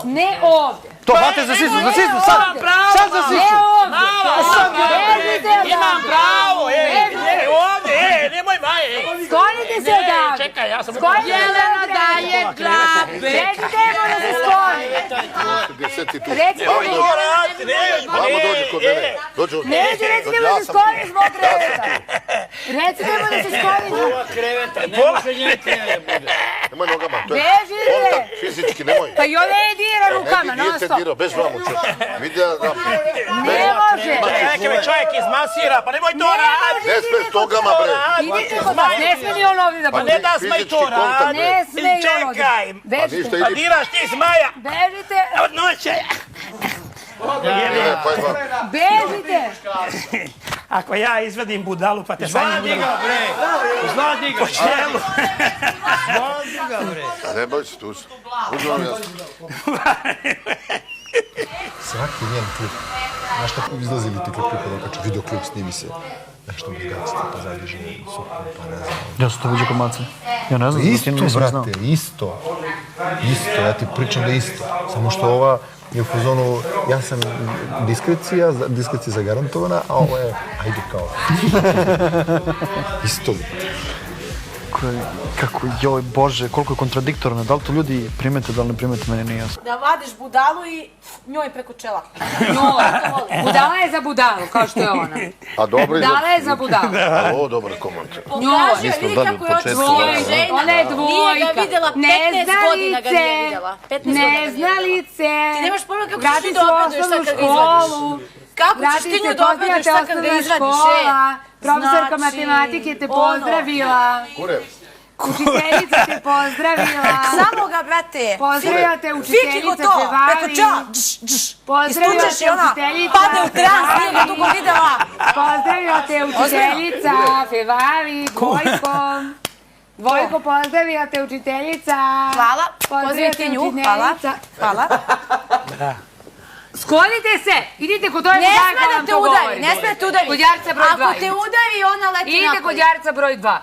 Ne ovdje. To hvate za sisu, sad za sisu. Ne ovdje. Imam pravo, ovdje, nemoj maje. Sklonite se odavde. Čekaj, ja sam... Jelena daje džabe. Recite mu da se skloni. Recite mu. Vamo dođi kod mene. Dođi od... Neću, recite mu da se skloni zbog kreveta. Recite mu da se skloni. Kreveta, ne može nje krevet bude. Nemoj nogama, to je Beži kontakt, ide. fizički, nemoj. Pa i ove je dira rukama, non Nije te stop. dirao, bez vamu čovjek. Vidi da... Ne može. Neke me čovjek izmasira, pa nemoj to raditi. Ne sme s nogama, bre. Idite kod vas, ne sme ni on ovdje da Pa bude. ne da smaj to raditi. Ne sme i on ovdje. Čekaj. Bežite. Pa diraš ti zmaja. Bežite. Od noće. Bežite. Ako ja izvedim budalu, pa te sam Zvadi ga, bre. Zvadi ga. po čelu. Zvadi ga, bre. Ne boj se, tu se. Uđu vam jasno. Svaki njen klip, znaš šta izlazili ti klipi kada okaču videoklip, snimi se nešto mozgacite, pa zadiže super, pa ne znam. Ja sam to vidio kod Mace. Ja ne znam, Isto, brate, isto. Isto, ja ti pričam da je isto. Samo što ova je u fazonu, ja sam diskrecija zagarantovana, a ovo je, ajde kao. Isto. Kako, joj Bože, koliko je kontradiktorno. Da li to ljudi primete, da li ne primete, meni nije jasno. Da vadiš budalu i njoj preko čela. Budala je za budalu, kao što je ona. A dobro Budala je za budalu. Ovo dobar komand. Pokažio, vidi kako je očuvao žena. Ona je dvojka. Nije ga vidjela, 15 godina ga nije vidjela. 15 godina ga nije vidjela. Neznalice. Ti nemaš pojma kako ćeš Vrati ti se u da obraduješ osnovnu sad kad ga izvadiš. školu. Kako ćeš ti nju da obraduješ sad kad ga izvadiš, Profesorka matematike te pozdravila. Kurev. Učiteljica te pozdravila. Samo ga, brate. Pozdravila te Fiki učiteljica ko to, preko Fevali. čela. Pozdravila Istučeš i te ona učiteljica. pade u trans, nije ga dugo videla. Pozdravila te učiteljica Fevali, Vojko. Vojko, pozdravila te učiteljica. Hvala. Pozdravila Pozdravite te nju. učiteljica. Hvala. Sklonite se! Idite kod ove Ne budarka sme da vam te to udari, govori. ne sme da te udari. Kod Jarca broj 2. Ako te udari, ona leti Idite napolje. kod Jarca broj 2.